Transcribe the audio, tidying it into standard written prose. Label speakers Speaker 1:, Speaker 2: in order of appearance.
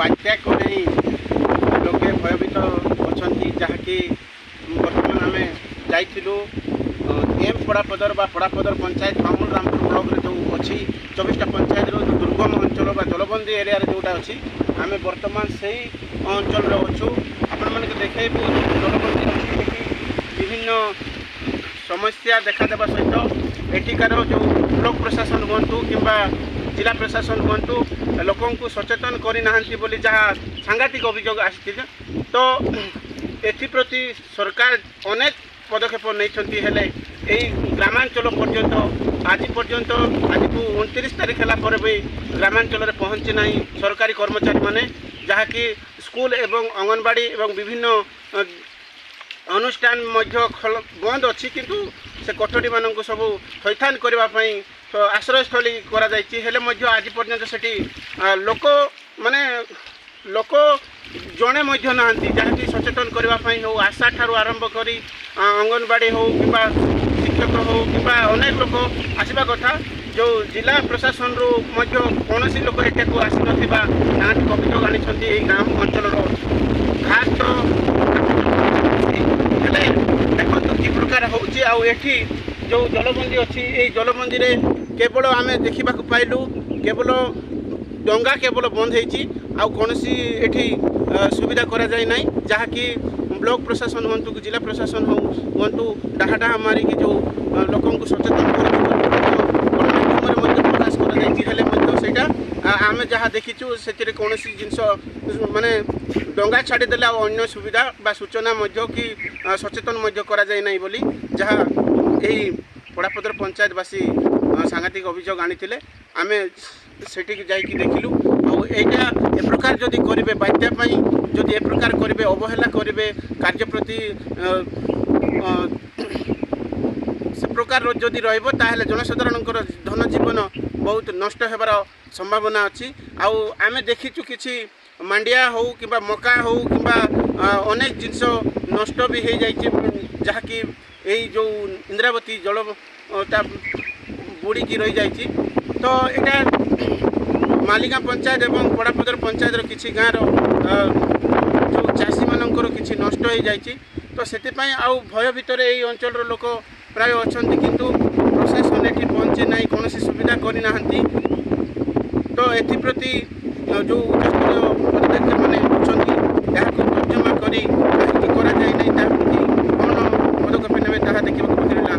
Speaker 1: ବାତ୍ୟାକୁ ନେଇ ଲୋକେ ଭୟଭୀତ ଅଛନ୍ତି। ଯାହାକି ବର୍ତ୍ତମାନ ଆମେ ଯାଇଥିଲୁ ଏମ୍ ପଡ଼ାପଦର ବା ପଡ଼ାପଦର ପଞ୍ଚାୟତ ମାମୁଲ ରାମପୁର ବ୍ଲକରେ ଯେଉଁ ଅଛି 24ଟା ପଞ୍ଚାୟତର ଯେଉଁ ଦୁର୍ଗମ ଅଞ୍ଚଳ ବା ଜଳବନ୍ଦୀ ଏରିଆରେ ଯେଉଁଟା ଅଛି, ଆମେ ବର୍ତ୍ତମାନ ସେଇ ଅଞ୍ଚଳରେ ଅଛୁ। ଆପଣମାନଙ୍କୁ ଦେଖେଇବୁ ଜଳବନ୍ଦୀ ଅଛି, ଏଠି ବିଭିନ୍ନ ସମସ୍ୟା ଦେଖାଦେବା ସହିତ ଏଠିକାର ଯେଉଁ ବ୍ଲକ ପ୍ରଶାସନ ହୁଅନ୍ତୁ କିମ୍ବା ଜିଲ୍ଲା ପ୍ରଶାସନ ହୁଅନ୍ତୁ, ଲୋକଙ୍କୁ ସଚେତନ କରିନାହାନ୍ତି ବୋଲି ଯାହା ସାଂଘାତିକ ଅଭିଯୋଗ ଆସିଛି। ତ ଏଥିପ୍ରତି ସରକାର ଅନେକ ପଦକ୍ଷେପ ନେଇଛନ୍ତି, ହେଲେ ଏଇ ଗ୍ରାମାଞ୍ଚଳ ପର୍ଯ୍ୟନ୍ତ ଆଜି ପର୍ଯ୍ୟନ୍ତ, ଆଜିକୁ 29 ତାରିଖ ହେଲା ପରେ ବି ଗ୍ରାମାଞ୍ଚଳରେ ପହଞ୍ଚି ନାହିଁ ସରକାରୀ କର୍ମଚାରୀମାନେ। ଯାହାକି ସ୍କୁଲ ଏବଂ ଅଙ୍ଗନବାଡ଼ି ଏବଂ ବିଭିନ୍ନ ଅନୁଷ୍ଠାନ ମଧ୍ୟ ବନ୍ଦ ଅଛି, କିନ୍ତୁ ସେ କଠୋରୀମାନଙ୍କୁ ସବୁ ଥଇଥାନ କରିବା ପାଇଁ ଆଶ୍ରୟସ୍ଥଳୀ କରାଯାଇଛି। ହେଲେ ମଧ୍ୟ ଆଜି ପର୍ଯ୍ୟନ୍ତ ସେଠି ଲୋକ ମାନେ ଲୋକ ଜଣେ ମଧ୍ୟ ନାହାନ୍ତି, ଯାହାକି ସଚେତନ କରିବା ପାଇଁ ହେଉ, ଆଶା ଠାରୁ ଆରମ୍ଭ କରି ଅଙ୍ଗନବାଡ଼ି ହେଉ କିମ୍ବା ଶିକ୍ଷକ ହେଉ କିମ୍ବା ଅନେକ ଲୋକ ଆସିବା କଥା। ଯେଉଁ ଜିଲ୍ଲା ପ୍ରଶାସନରୁ ମଧ୍ୟ କୌଣସି ଲୋକ ଏଠାକୁ ଆସିନଥିବା ନାହାନ୍ତି ଅଭିଯୋଗ ଆଣିଛନ୍ତି ଏଇ ଗ୍ରାମ ଅଞ୍ଚଳର ଖାସ ତ। ହେଲେ ଦେଖନ୍ତୁ କି ପ୍ରକାର ହେଉଛି। ଆଉ ଏଠି ଯେଉଁ ଜଳବନ୍ଦୀ ଅଛି, ଏଇ ଜଳବନ୍ଦୀରେ କେବଳ ଆମେ ଦେଖିବାକୁ ପାଇଲୁ କେବଳ ଡଙ୍ଗା କେବଳ ବନ୍ଦ ହେଇଛି, ଆଉ କୌଣସି ଏଠି ସୁବିଧା କରାଯାଇ ନାହିଁ। ଯାହାକି ବ୍ଲକ ପ୍ରଶାସନ ହୁଅନ୍ତୁ କି ଜିଲ୍ଲା ପ୍ରଶାସନ ହଉ ହୁଅନ୍ତୁ, ଡାହା ଡାହା ମାରିକି ଯେଉଁ ଲୋକଙ୍କୁ ସଚେତନ କରିକି ଗଣମାଧ୍ୟମରେ ମଧ୍ୟ ପ୍ରକାଶ କରାଯାଇଛି, ହେଲେ ମଧ୍ୟ ସେଇଟା ଆମେ ଯାହା ଦେଖିଛୁ ସେଥିରେ କୌଣସି ଜିନିଷ ମାନେ ଡଙ୍ଗା ଛାଡ଼ିଦେଲେ ଆଉ ଅନ୍ୟ ସୁବିଧା ବା ସୂଚନା ମଧ୍ୟ କି ସଚେତନ ମଧ୍ୟ କରାଯାଇ ନାହିଁ ବୋଲି ଯାହା ଏହି ପଡ଼ାପଦର ପଞ୍ଚାୟତବାସୀ ସାଂଘାତିକ ଅଭିଯୋଗ ଆଣିଥିଲେ। ଆମେ ସେଠିକି ଯାଇକି ଦେଖିଲୁ। ଆଉ ଏଇଟା ଏ ପ୍ରକାର ଯଦି କରିବେ, ବାତ୍ୟା ପାଇଁ ଯଦି ଏ ପ୍ରକାର କରିବେ, ଅବହେଳା କରିବେ କାର୍ଯ୍ୟ ପ୍ରତି, ସେ ପ୍ରକାର ଯଦି ରହିବ, ତାହେଲେ ଜନସାଧାରଣଙ୍କର ଧନ ଜୀବନ ବହୁତ ନଷ୍ଟ ହେବାର ସମ୍ଭାବନା ଅଛି। ଆଉ ଆମେ ଦେଖିଛୁ କିଛି ମାଣ୍ଡିଆ ହେଉ କିମ୍ବା ମକା ହେଉ କିମ୍ବା ଅନେକ ଜିନିଷ ନଷ୍ଟ ବି ହେଇଯାଇଛି, ଯାହାକି ଏଇ ଯେଉଁ ଇନ୍ଦ୍ରାବତୀ ଜଳ ତା ବୁଡ଼ିକି ରହିଯାଇଛି। ତ ଏଇଟା ମାଲିଗାଁ ପଞ୍ଚାୟତ ଏବଂ ପଡ଼ାପଦର ପଞ୍ଚାୟତର କିଛି ଗାଁର ଯେଉଁ ଚାଷୀମାନଙ୍କର କିଛି ନଷ୍ଟ ହେଇଯାଇଛି। ତ ସେଥିପାଇଁ ଆଉ ଭୟ ଭିତରେ ଏଇ ଅଞ୍ଚଳର ଲୋକ ପ୍ରାୟ ଅଛନ୍ତି, କିନ୍ତୁ ପ୍ରଶାସନ ଏଠି ପହଞ୍ଚି ନାହିଁ, କୌଣସି ସୁବିଧା କରିନାହାନ୍ତି। ତ ଏଥିପ୍ରତି ଯେଉଁ ଉଚ୍ଚସ୍ତରୀୟ ଅଧିକାରୀମାନେ ଅଛନ୍ତି, ଏହାକୁ ତର୍ଜମା କରି କାହିଁକି କରାଯାଇ ନାହିଁ, ତାହା ପ୍ରତି କ'ଣ ପଦକ୍ଷେପ ନେବେ, ତାହା ଦେଖିବାକୁ ବାକି ରହିଲା।